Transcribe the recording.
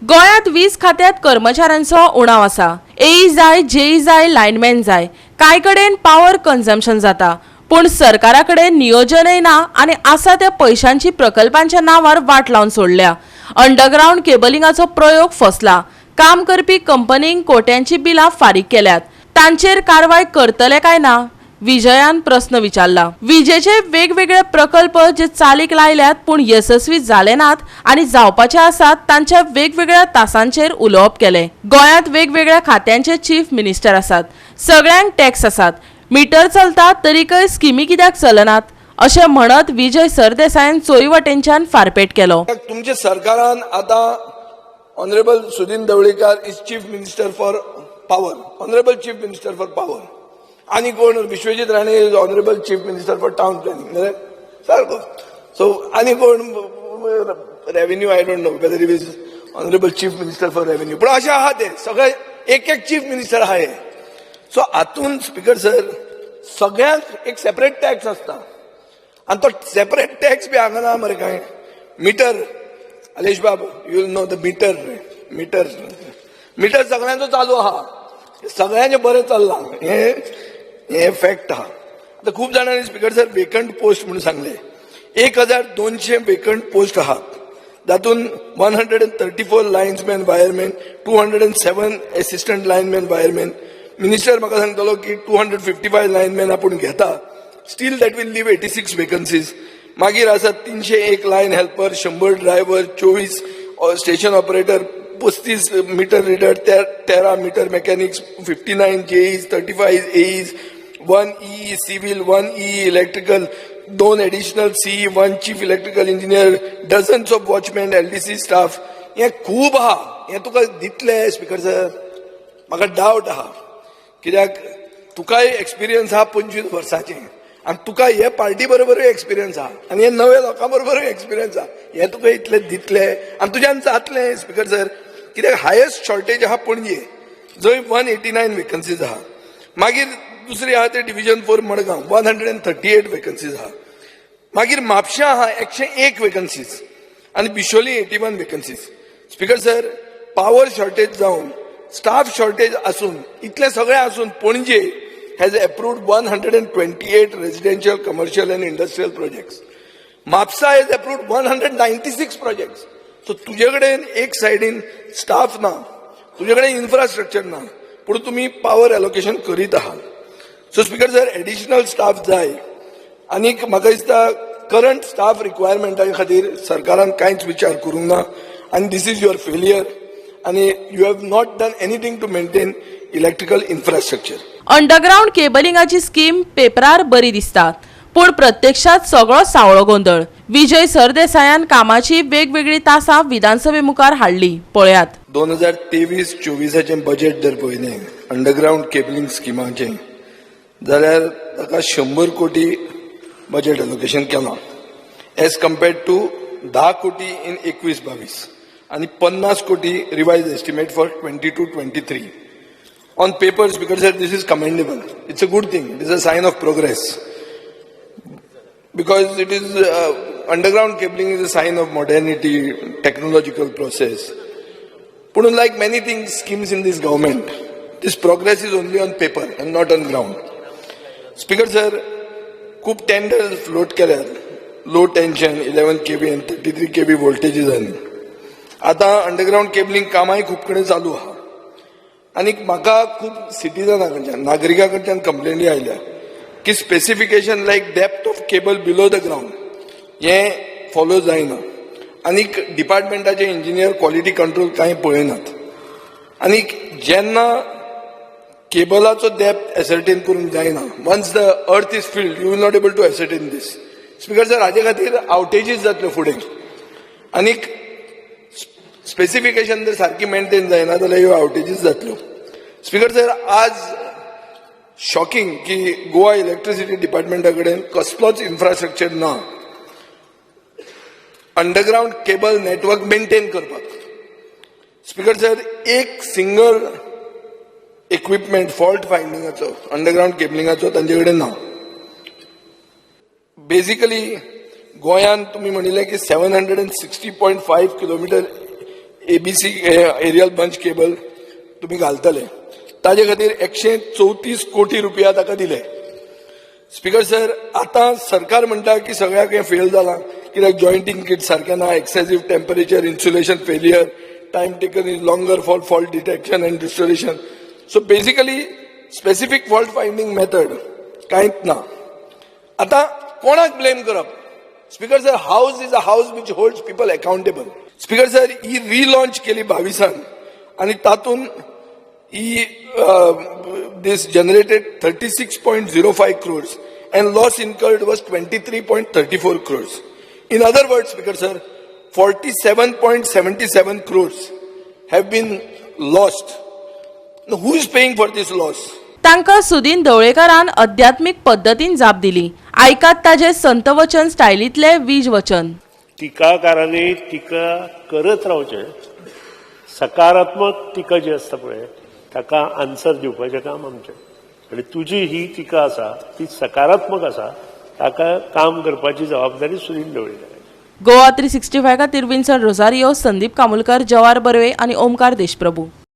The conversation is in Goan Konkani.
गोंयांत वीज खात्यांत कर्मचाऱ्यांचो उणाव आसा. एई जाय, जेई जाय, लायनमॅन जाय. कांय कडेन पावर कन्जम्पशन जाता, पूण सरकारा कडेन नियोजनय ना आनी आसा त्या पयशांची प्रकल्पांच्या नांवार वाट लावन सोडल्या. अंडरग्रावंड केबलिंगाचो प्रयोग फसला. काम करपी कंपनींक कोट्यांची बिलां फारीक केल्यात. तांचेर कारवाय करतले काय ना, विजयान प्रस्न विचारला. विजेचे वेगवेगळे प्रकल्प जे चालीक लायल्यात पूण येसस्वी जाले नात आनी जावपाचे आसात, तांच्या वेगवेगळ्या तासांचेर उलोवप केलें. गोंयांत वेगवेगळ्या खात्यांचे चीफ मिनिस्टर आसात, सगळ्यांक टॅक्स आसात, मिटर चलता, तरीकय स्किमी कित्याक चलनात, अशें म्हणत विजय सरदेसायान चोंय वटेनच्यान फारपेट केलो. तुमच्या सरकारान आता Honourable Sudin Dhavalikar is Chief Minister for Power, Honourable Chief Minister for Power. आनी कोण? Vishwajit Rane is Honourable Chief Minister for Town Planning सारको. सो आनी कोण? Revenue, I don't know whether is Honourable Chief Minister for Revenue, पण अशें आहा ते सगळे एक एक चीफ मिनिस्टर आहा हे. सो हातून स्पीकर सर, सगळ्यांक एक सेपरेट टॅक्स आसता आनी तो सेपरेट टॅक्स बी हांगा ना मरे. कांय मिटर, अलेश बाब, you know the meter. Meter सगळ्यांचो चालू आहा, सगळ्यांचें बरें चल्लां, हें हें फॅक्ट आहा. आतां खूब जाणांनी, स्पीकर सर, वेकंट पोस्ट म्हणून सांगले. 1200 वेकंट पोस्ट आहात. तातूंत 134 linesman wireman, 207 assistant lineman wireman. Minister म्हाका सांगतलो की 255 लायन्समॅन आपूण घेता. Still that will leave 86 vacancies. मागीर आसा 301 line helper, 100 driver, 24 station operator, 35 meter reader, 13 meter mechanics, 59 JEs, 35 AEs, one EE civil, one EE electrical, दोन additional CE, one chief electrical engineer, dozens of watchman, LDC staff. हें खूब आहा. हें तुका दितले, स्पीकर सर? म्हाका डावट आहा, कित्याक तुकाय एक्सपिरियन्स आहा 25 वर्साचें आनी तुका हे पार्टी बरोबरूय एक्सपिरियन्स आहा आनी हे नवे लोकां बरोबरूय एक्सपिरियन्स आहा. हे तुका इतले दितले आनी तुज्यान जातलें, स्पीकर सर? कित्याक हायेस्ट शॉर्टेज आहा पणजे, जंय 189 वेकन्सीज आहा. मागीर दुसरी आहा ते डिविजन 4 मडगांव, 138 वेकन्सीज आहा. मागीर म्हापशां आहा 101 वेकन्सीज आनी बिशोली 81 vacancies. Speaker sir, power shortage जावन, स्टाफ शॉर्टेज आसून, इतलें सगळें आसून Panaji has approved 128 residential, commercial and industrial projects. Mapusa has approved 196 projects. So तुजे कडेन एक सायडीन स्टाफ ना, तुजे कडेन इन्फ्रास्ट्रक्चर ना, पूण तुमी पावर एलोकेशन करीत आहात. So speaker sir, additional staff जाय. आनीक म्हाका दिसता करंट स्टाफ रिक्वायरमेंटा खातीर सरकारान कांयच विचार करूंक ना आनी this is your failure आनी you have not done anything to maintain electrical infrastructure. Underground केबलिंगाची scheme पेपरार बरी दिसता, पूण प्रत्यक्षात सगळो सावळो गोंदळ. विजय सरदेसायान कामाची वेगवेगळी तासां विधानसभे मुखार हाडली, पळयात. 2023-24चें बजेट जर पळयलें अंडरग्रावंड केबलिंग स्किमाचें जाल्यार ताका 100 कोटी बजेट एलोकेशन केलां, एज कम्पेर्ड टू 10 कोटी इन 21-22 आनी 50 कोटी revise estimate for 22-23. On paper, Speaker sir, this is commendable. It's a good thing. It is a sign of progress because it is underground cabling is a sign of modernity, technological process. But like many things, schemes in this government, this progress is only on paper and not on ground. Speaker sir, खूप टेंडर फ्लोट केल्यात low tension 11 kV आनी 33 kV वोल्टेजीसांनी. आतां अंडरग्रावंड केबलिंग कामांय खूब कडेन चालू आहा. आनी म्हाका खूब सिटीजना कडच्यान, नागरिकां कडच्यान कंप्लेनी आयल्या की specification like depth of cable below the ground हें फॉलो जायना आनीक डिपार्टमेंटाचे इंजिनियर क्वॉलिटी कंट्रोल कांय पळयनात. आनीक जेन्ना केबलाचो डेप्थ एसर्टेन करूंक जायना, once the earth is filled, you will not able to ascertain this. Speaker sir, हाजे खातीर आवटेजीस जातल्यो फुडें. आनीक स्पेसिफिकेशन जर सारकी मेंटेन जायना जाल्यार ह्यो आवटेजीस जातल्यो. स्पीकर सर, आज शॉकिंग की गोवा इलेक्ट्रिसिटी डिपार्टमेंटा कडेन कसलोच इन्फ्रास्ट्रक्चर ना अंडरग्रावंड केबल नेटवर्क मेंटेन करपाक. स्पीकर सर, एक सिंगल इक्विपमेंट फॉल्ट फायंडिंगाचो अंडरग्रावंड केबलिंगाचो तांचे कडेन ना. बेसिकली गोंयांत तुमी म्हणिल्लें की 760.5 kilometer ABC aerial bunch cable तुमी घालतले. ताजे खातीर 134 कोटी रुपया ताका दिले. स्पीकर सर, आतां सरकार म्हणटा की सगळ्याक हें फेल जालां कित्याक जॉयंटींग किट सारकें ना, excessive temperature, insulation failure, time taken is longer for fault detection and restoration. So basically specific fault finding method कांयच ना. आतां कोणाक ब्लेम करप? Speaker sir, house is a house which holds people accountable. Speaker sir, he relaunch केली 22न आनी तातूंत ही this generated 36.05 crores and loss incurred was 23.34 crores. In other words, Speaker sir, 47.77 crores have been lost. Now, who is paying for this loss? तांकां सुदीन ढवळेकारान अध्यात्मीक पद्दतीन जाप दिली. आयकात ताजे संतवचन स्टायलींतले वीज वचन. टिकाकारांनी टिका करत रावचें. सकारात्मक टिका जी आसता पळय, ताका आन्सर दिवपाचें काम आमचें आनी तुजी ही टिका आसा ती सकारात्मक आसा. ताका काम करपाची जबाबदारी सुनील ढवळीकाराची. गोवा 365 खातीर विन्सन रोजारियो, संदीप कामुलकर, जवार बर्वे आनी ओमकार देशप्रभू.